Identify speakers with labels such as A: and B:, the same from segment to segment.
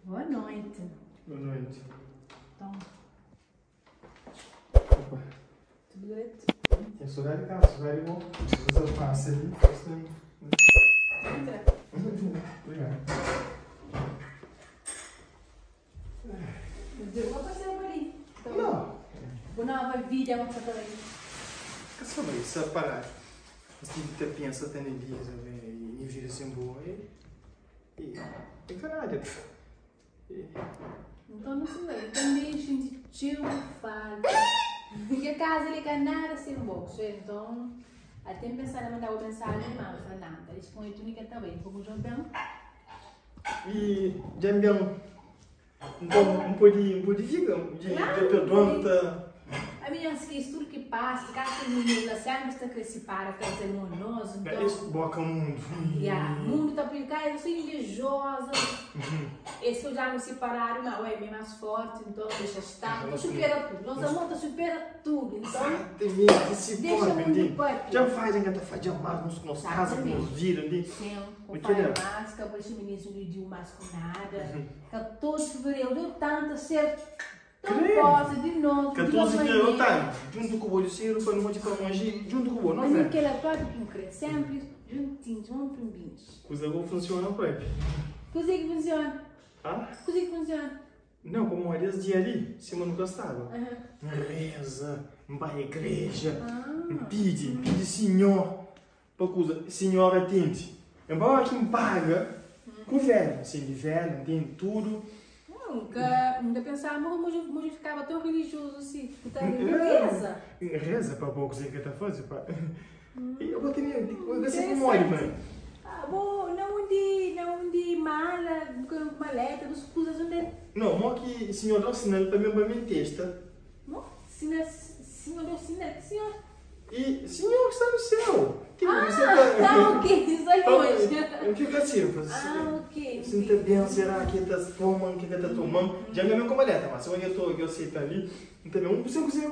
A: Boa noite.
B: Boa noite.
A: Então.
B: Opa.
A: Tudo direito?
B: Tem saudade de casa, saudade de bom. Você passa ali.
A: Entra.
B: Obrigado.
A: Deu uma passeia por ali. Então,
B: Não.
A: Boa nova vida, uma foto ali.
B: Que só vai separar. Você tem que pensa até nem dias, e vira assim boa. E. E. E caralho. E.
A: Então não sei, eu também senti falta. Porque a casa ali é nada sem box, então até pensar em mandar uma mensagem, mas não nada. Eles põem túnica também, como o João bem.
B: E. Jambão. Então, não pode, não pode ficar. De, de pergunta.
A: A minha acho tudo que passa, cada menina sempre está crescer para trazer monoso, então.
B: Isso boca mundo.
A: Yeah, mundo está por cá, eu sou invejosa. Esse eu já não separaram, mas ué, é mais forte, então deixa estar. Então supera tudo. Nossa monta supera tudo, então.
B: Exatamente, se
A: Deixa
B: pode,
A: o mundo
B: entende?
A: pode.
B: Já faz, ainda faz, já mais nos nos casa,
A: Exatamente.
B: nos vira, entende?
A: Sim,
B: O
A: o
B: que
A: pai
B: é?
A: mais, que o ministro não deu mais com nada. 14 de fevereiro deu tanto ser tão
B: Credo.
A: forte de novo. de
B: 14
A: uma
B: de fevereiro,
A: maneira.
B: tá, junto com o bolo ciro, para não te para longe, junto com o bolo, não
A: Mas
B: é?
A: aquela parte que não cresce, sempre juntinhos, vamos primbinhos.
B: Coisa boa funciona, pai.
A: Coisa que funciona,
B: Ah?
A: coisa que funciona.
B: Não, como olha esse dia ali, se eu nunca estava.
A: Aham.
B: Reza, vai à igreja,
A: Ah.
B: pede, pede senhor, para coisa, senhor atende. Embora quem paga, com velho, assim, de velho, entende tudo.
A: Nunca, nunca pensava como eu ficava tão religioso assim. Então, beleza.
B: Reza para poucos em que tá fazendo, pá. E eu botei minha, eu gastei com mole, mano.
A: Ah, bom, não de, não de mala, com maleta, dos coisas onde.
B: Não, mo que senhor dá um sinal para mim, para mim testa.
A: Não, sinal, senhor deu sinal, senhor.
B: E senhor que está no céu. Tipo,
A: Ah,
B: você tá-
A: tá ok, isso aí
B: Então,
A: hoje.
B: Eu fico assim, eu falo assim.
A: Ah, ok.
B: Se não bem, será que tá tomando, que tá tomando? Já não é como maleta, mas se eu tô, eu sei tá ali, então um você consegue.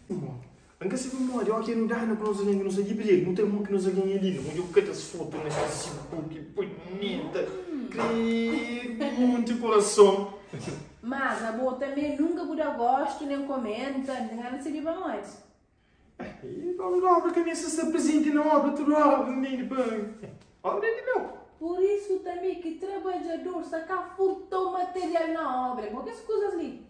B: Bom, anche se muore, ó, que não dá, não conosco ninguém, não sei que perigo, não tem um que nos ganha ali, não eu que as fotos nesse Facebook, bonita, que muito coração.
A: Mas a boa também nunca muda gosto, nem comenta, nem nada se viva mais.
B: E não obra que a minha se apresente na obra, tudo obra, menino, pá. Obra é de meu.
A: Por isso também que trabalhador saca furtou material na obra. Porque as coisas ali.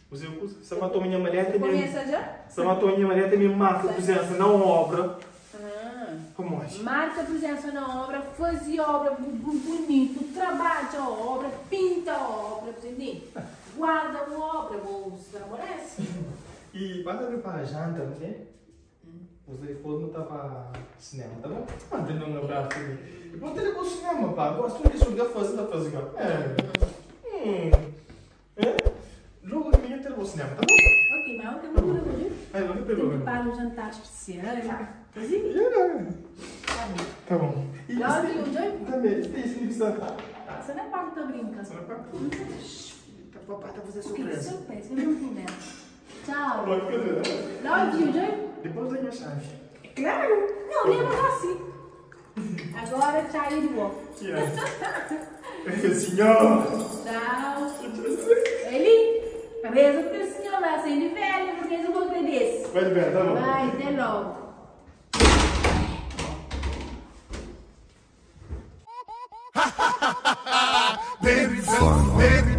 B: Você você matou minha maleta, minha.
A: Começa já?
B: Você matou minha maleta, me marca a presença na obra.
A: Ah.
B: Como é?
A: Marca a presença na obra, faz obra bonito, trabalha a obra, pinta a obra, entende? Guarda a obra, você amorece.
B: E basta preparar a janta, não tem? Você depois não tá para cinema, tá bom? Manda um abraço também. E bom, ter o cinema, pá. Gosto disso, da fazer, da fazer. É. É? Logo de manhã ter o cinema, tá bom?
A: Ok, mas eu não vou ver.
B: Aí, não
A: Tem
B: pegou.
A: que preparar um jantar especial. Assim? Tá bom.
B: Tá bom. E
A: Love you, Joy.
B: Também, isso isso isso.
A: Você não é parte da brinca.
B: Você não é Tá papai tá fazendo
A: Ok,
B: surpresa.
A: surpresa, eu não entendo. Tchau.
B: Love
A: Love you, Joy.
B: Depois da minha chave.
A: Claro. Não, lembra assim. Agora, tchau de boa.
B: Senhor!
A: Tchau. Eli, reza pro senhor lá, sem de velho, porque eu vou agradecer.
B: Vai de bem, tá bom?
A: Vai, até logo.
C: Baby, baby,